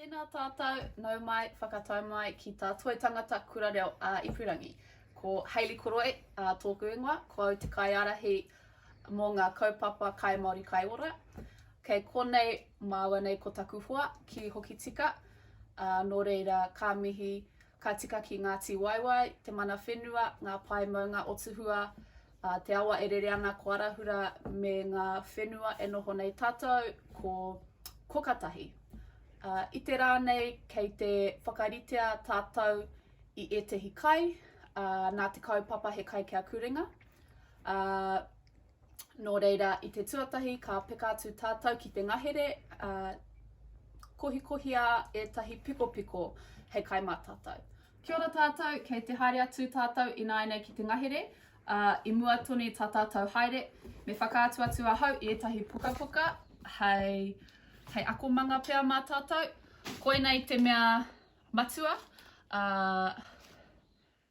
Tēnā tātou, nau mai, whakatau mai ki tā Toi Tangata Kura Reo ā-Ipurangi. Ko Hayley Koroi tōku ingoa, ko au te kaiārahi mō ngā kaupapa Kai Māori Kai Ora. Kei konei māua nei ko taku hoa ki Hokitika, ā, nō reira ka mihi, ka tika ki Ngāti Waewae, te mana whenua, ngā pae maunga o Tuhua, ā, te awa e rere ana ko Arahura me ngā whenua e noho nei tātou, ko Kokatahi. Ā, i te rā nei kei te whakaritea tātou i ētehi kai, ā, nā te kaupapa He Kai Kia Kurenga. Ā, nō reira, i te tuatahi ka peka atu tātou ki te ngahere, ā, kohikohia ētahi pikopiko hei kai mā tātou. Kia ora tātou, kei te haere atu tātou ināianei ki te ngahere, ā, i mua tonu i tā tātou haere, me whakaatu atu ahau i ētahi pukapuka hei, hei akomanga pea mā tātou. Koinei te mea matua, ā,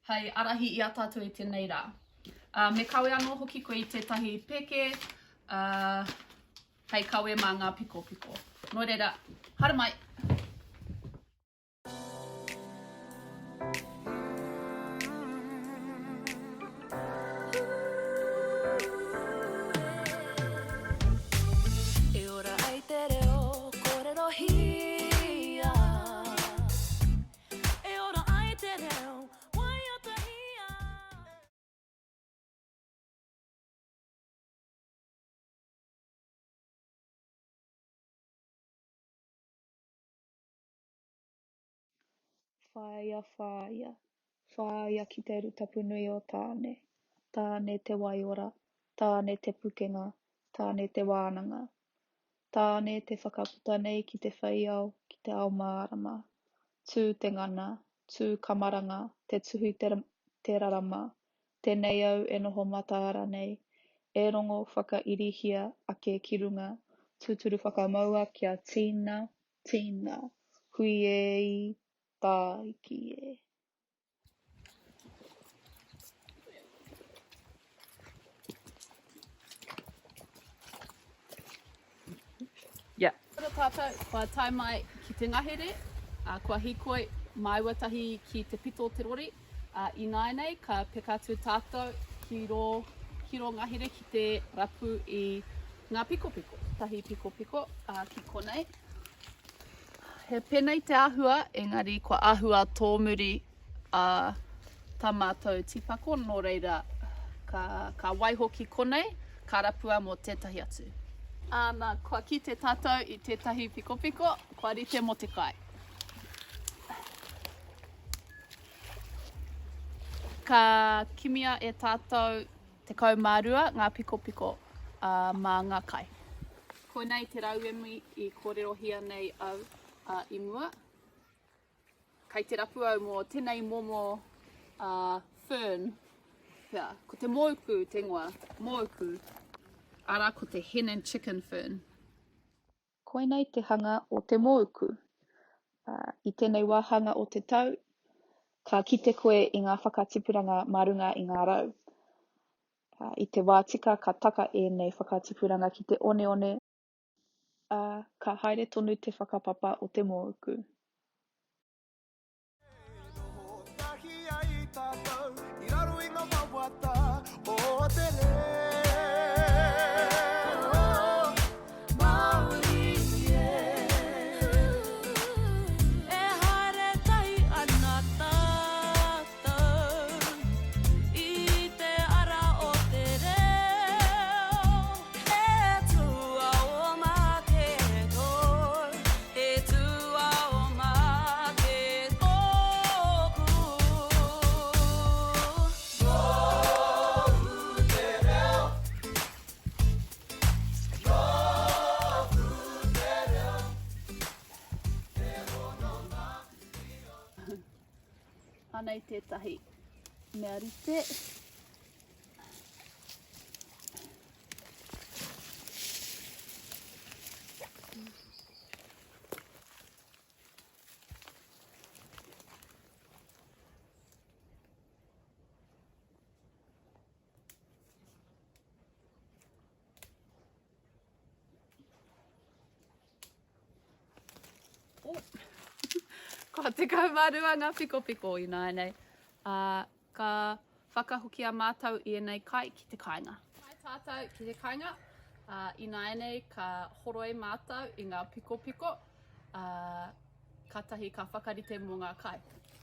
hei ārahi i a tātou i tēnei rā. Ā, me kawe anō hoki koe i tētahi pēke, ā, hei kawe mā ngā pikopiko. Nō reira, haere mai! E ora ai te reo kōrerohia. E ora ai te reo waiatahia. Whāia, whāia, whāia ki te rutapu nui o Tāne, Tāne te waiora, Tāne te pukenga, Tāne te wānanga. Tāne te whakaputa nei ki te wheiao, ki te ao mārama. Tū te ngana, tū ka maranga, te tuhi te, te rarama, Tēnei au e noho mataara nei, e rongo whakairihia ake ki runga, tūturu whakamaua kia tīna, Tīna, hui e i tāiki e. Yeah. Kia ora tātou, kua tae mai ki te ngahere, ā, kua hīkoi māua tahi ki te pito o te rori, ā, ināianei ka peka atu tātou ki rō, ki rō ngahere ki te rapu i ngā pikopiko. Tahi pikopiko, ā, ki konei. He pēnei te āhua, engari kua āhua tōmuri ā tā mātou tīpako, nō reira ka, ka waiho ki konei, ka rapua mō tētahi atu. Āna, kua kite tātou i tētahi pikopiko, kua rite mō te kai. Ka kimia e tātou 12 ngā pikopiko mā ngā kai. Koinei te rauemi i kōrerohia nei au i mua. Kei te rapu au mō tenei momo fern pea. Ko te mōuku te ingoa, mōuku. Arā ko te hen and chicken fern. Koinei te hanga o te mōuku. I tēnei wāhanga o te tau, ka kite koe i ngā whakatipuranga mā runga i ngā rau. I te wā tika ka taka ēnei whakatipuranga ki te oneone, ā, ka haere tonu te whakapapa o te mōuku. Anei tētahi mea rite. Oh. Kua 12 ngā pikopiko ināianei, ā, ka whakahokia mātou i ēnei kai ki te kāinga. Tae tātou ki te kāinga, ā, ināianei ka horoi mātou i ngā pikopiko, ā, kātahi ka whakarite mō ngā kai.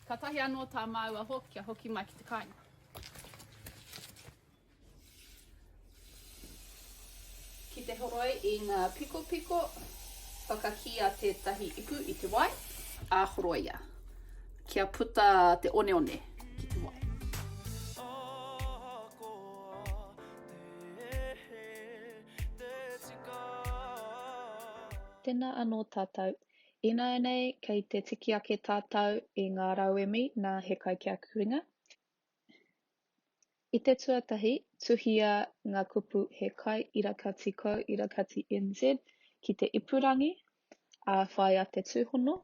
Kātahi anō tā māua hoki kia hoki mai ki te kāinga. Ki te horoi i ngā pikopiko, whakakīia tētahi ipu i te wai, ā, horoia kia puta te oneone ki te wai. Tēnā anō tātou. Ināianei kei te tikiake tātou i ngā rauemi nā He Kai Ki Aku Ringa. I te tuatahi, tuhia ngā kupu He Kai Irakati Co Irakati NZ ki te ipurangi, ā, whāia te tūhono.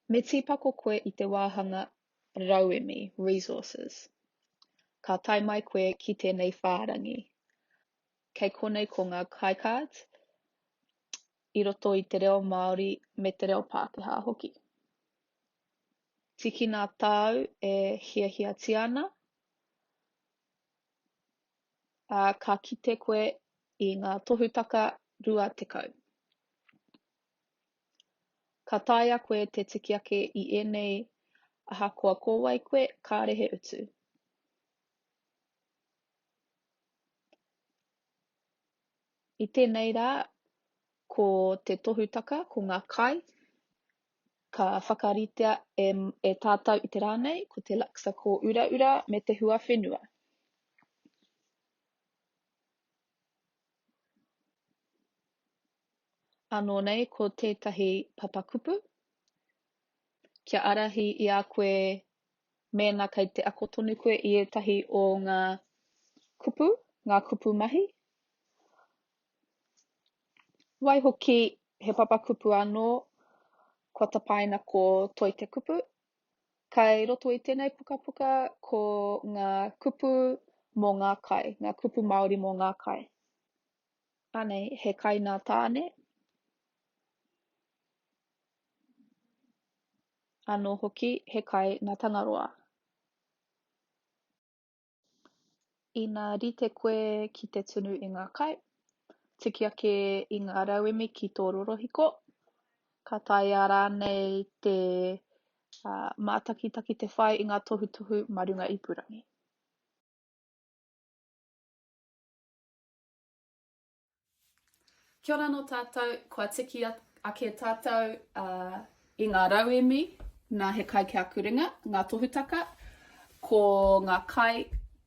Me tīpako koe i te wāhanga Rauemi, Resources. Ka tae mai koe ki tēnei whārangi. Kei konei ko ngā kai cards i roto i te reo Māori me te reo Pākehā hoki. Tīkina tāu e hiahiatia ana, ā, ka kite koe i ngā tohutaka 20. Ka taea koe te tikiake i ēnei ahakoa ko wai koe, kāre he utu. I tēnei rā, ko te tohutaka, ko ngā kai, Ka whakaritea e, e tātou i te rā nei, ko te laksa kōuraura me te huawhenua. Anō nei ko tētahi papakupu kia ārahi i a koe mēnā kei te ako tonu koe i ētahi o ngā kupu, ngā kupu mahi. Waihoki, he papakupu anō kua tapaina ko Toi te Kupu. Kai roto i tēnei pukapuka ko ngā kupu mō ngā kai, ngā kupu Māori mō ngā kai. Anei, he kai nā Tāne. Anō hoki, he kai nā Tangaroa. Ina rite koe ki te tunu i ngā kai, tikiake i ngā rauemi ki tō rorohiko, ka taea rānei te mātakitaki te whai i ngā tohutohu mā runga ipurangi. Kia ora anō tātou, kua tiki ake tātou i ngā rauemi nā He Kai Ki Aku Ringa, ngā tohutaka, ko ngā kai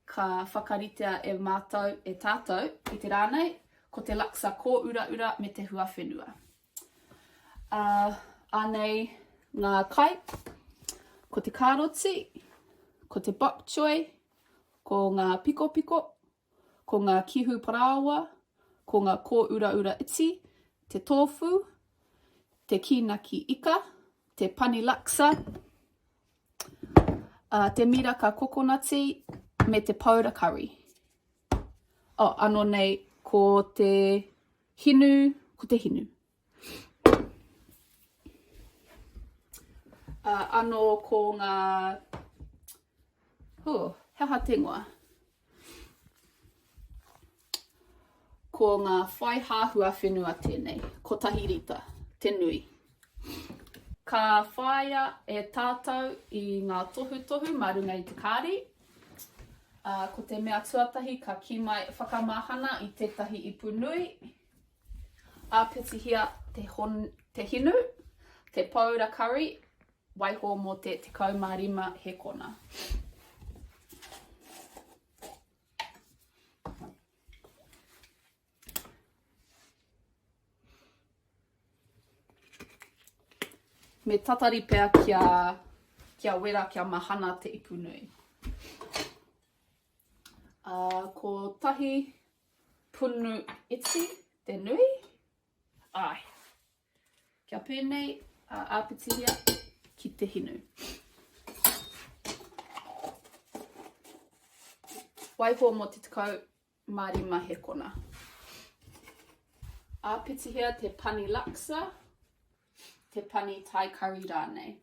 ka whakaritea e mātou, e tātou i te rā nei, ko te laksa kōuraura me te huawhenua. Anei ngā kai, ko te kāroti, ko te bok choy, ko ngā pikopiko, ko ngā kihu parāoa, ko ngā kōuraura iti, te tōfu, te kīnaki ika, te pani laksa, te miraka kokonati, me te paura curry. Oh, anō nei, ko te hinu, ko te hinu. Anō ko ngā, oh, he aha te ingoa? Ko ngā whai hāhua whenua tēnei, kotahi rita, te nui. Ka whāia e tātou i ngā tohutohu mā runga i te kāri. Ā, ko te mea tuatahi ka kī mai, whakamahana i tētahi ipu nui, Āpitihia te hon, te hinu, te paura curry, waiho mō te 15 hekona. Me tatari pea kia, kia wera, kia mahana te ipu nui. Uh, ko tahi punu iti te nui. Āe. Kia pēnei, ā, āpitihia ki te hinu. Waiho mō te 15 hekona. Āpitihia te pani laksa. te pani Thai curry rānei.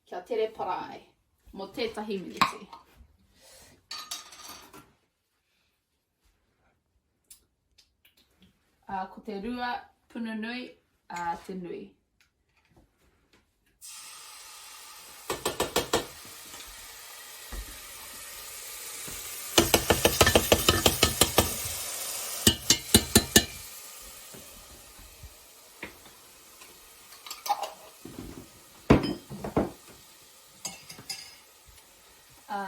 Kia tere para ai, mō tētahi miniti. Ā, ko te rua punu nui, ā, te nui. Ā,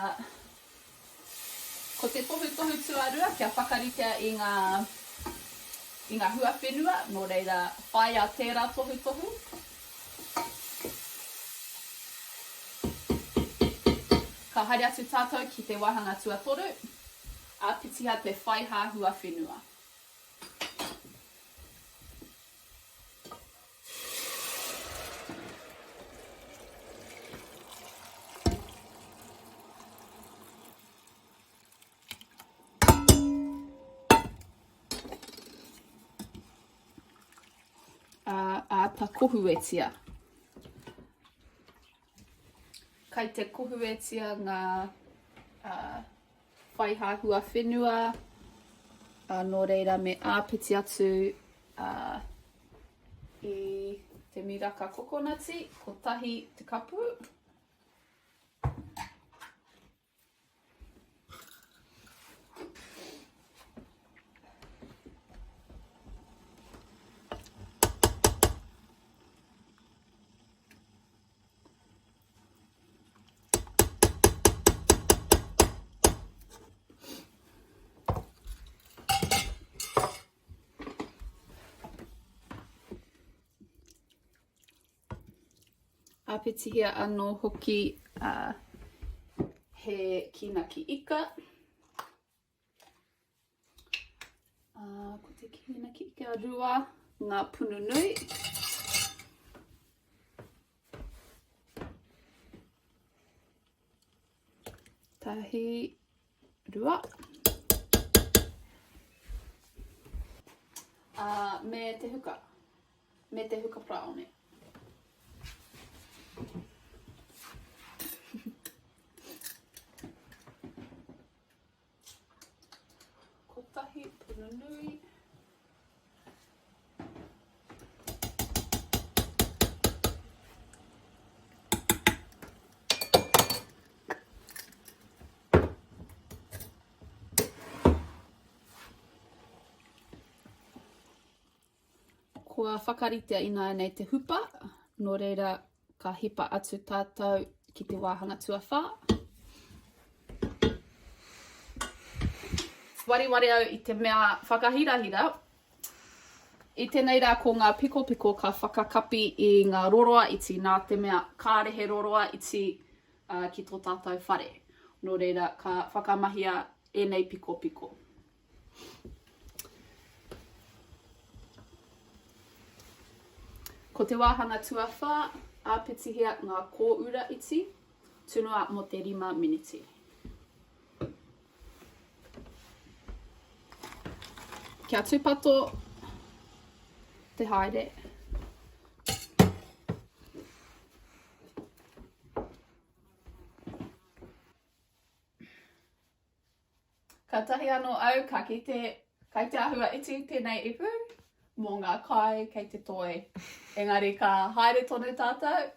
ko te tohutohu tuarua kia whakaritea i ngā, i ngā huawhenua, nō reira, whāia tērā tohutohu. Ka haere atu tātou ki te wāhanga tuatoru, āpitiha te whaihā huawhenua. Āta kohuetia. Kai te kohuetia ngā whaiha huawhenua, nō reira me āpiti atu i te miraka kokonati, kotahi te kapu. Āpitihia anō hoki he kīnaki ika. Ko te kīnaki ika rua ngā punu nui. Tahi, rua. Me te huka. Me te huka paraone. Kotahi puna nui. Kua whakaritea ināianei te hupa, nō reira ka hipa atu tātou ki te wāhanga tuawhā. Wareware au i te mea whakahirahira, i tēnei rā ko ngā pikopiko ka whakakapi i ngā roroa iti nā te mea kāre he roroa iti ki tō tātou whare. Nō reira ka whakamahia ēnei pikopiko. Ko te wāhanga tuawhā, āpitihia ngā kōura iti, tunua mō te rima miniti. Kia tūpato te haere. Kātahi anō au ka kite, kai te āhua iti tēnei ipu mō ngā kai kei te toe. Engari ka haere tonu tātou.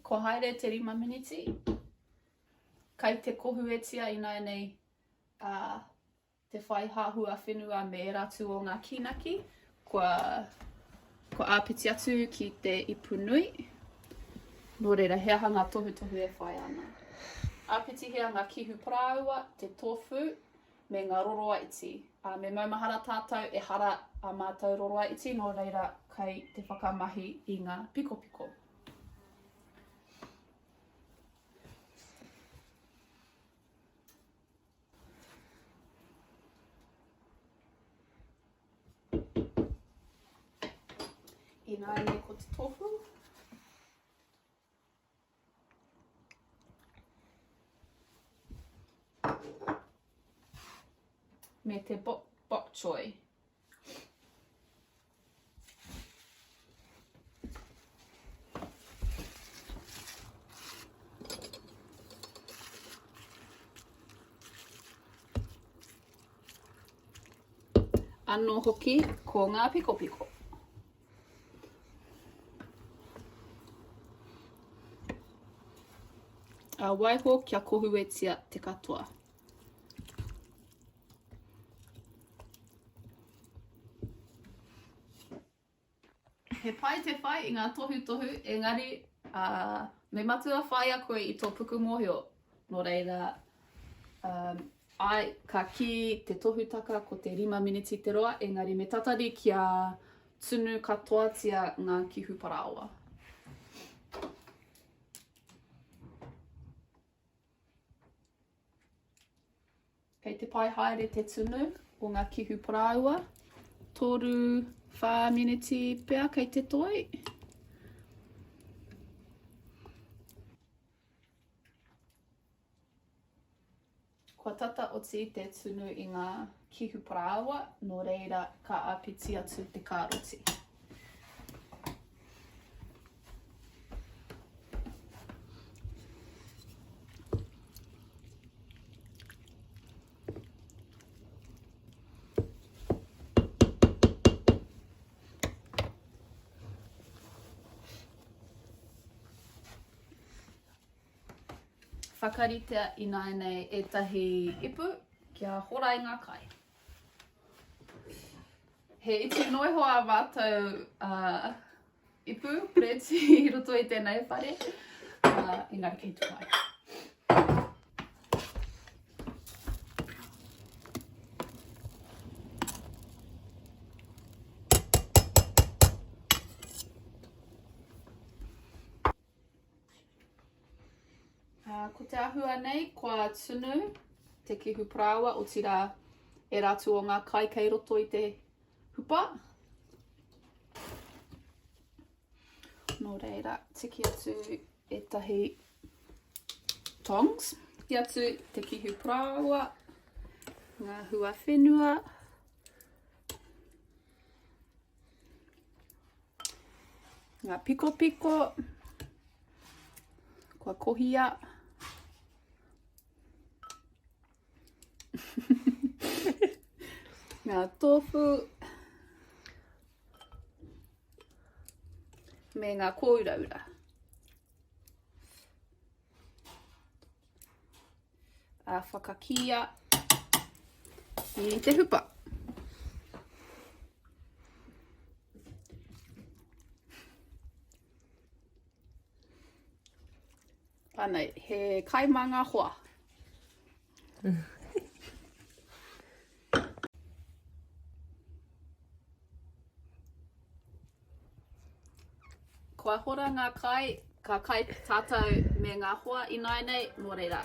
Kua haere te rima miniti. Kai te kohuetia ināianei ā, te whai hāhua whenua me ērā atu o ngā kīnaki, kua, kua āpiti atu ki te ipu nui. Nō reira, he aha ngā tohutohu e whai ana? Āpitihia ngā kihu parāoa, te tofu, me ngā roroa iti. Ā, me maumahara tātou ehara ā mātou roroa iti, nō reira, kai te whakamahi i ngā pikopiko. Ināianei ko te tofu. Me te bok, bok choy. Anō hoki ko ngā pikopiko. A waiho kia kohuetia te katoa. He pai te whai i ngā tohutohu, engari, ā, me matua whāia koe i tō puku mōhio. Nō reira, um, āe, ka kī te tohutaka ko te rima miniti te roa, engari me tatari kia tunu katoatia ngā kihu parāoa. Kei te pai haere te tunu o ngā kihu parāoa. 3, 4 miniti pea kei te toi. Kua tata oti te tunu i ngā kihu parāoa, nō reira ka āpiti atu te kāroti. Whakaritea ināianei ētahi ipu kia hora i ngā kai. He iti noa iho ā mātou uh, ipu, pereti i roto i tēnei whare, uh, engari kei te pai. Ko te āhua nei, kua tunu te kihu parāoa, otirā ērā atu o ngā kai kei roto i te hupa. Nō reira, tiki atu ētahi tongs. Tiki atu te kihu parāoa, ngā hua whenua. Ngā pikopiko, kua kohia. Ngā tofu. Me ngā kōuraura. A whakakīia i te hupa. Anei, he kai mā ngā hoa. Kua hora ngā kai, ka kai tātou me ngā hoa ināianei, nō reira,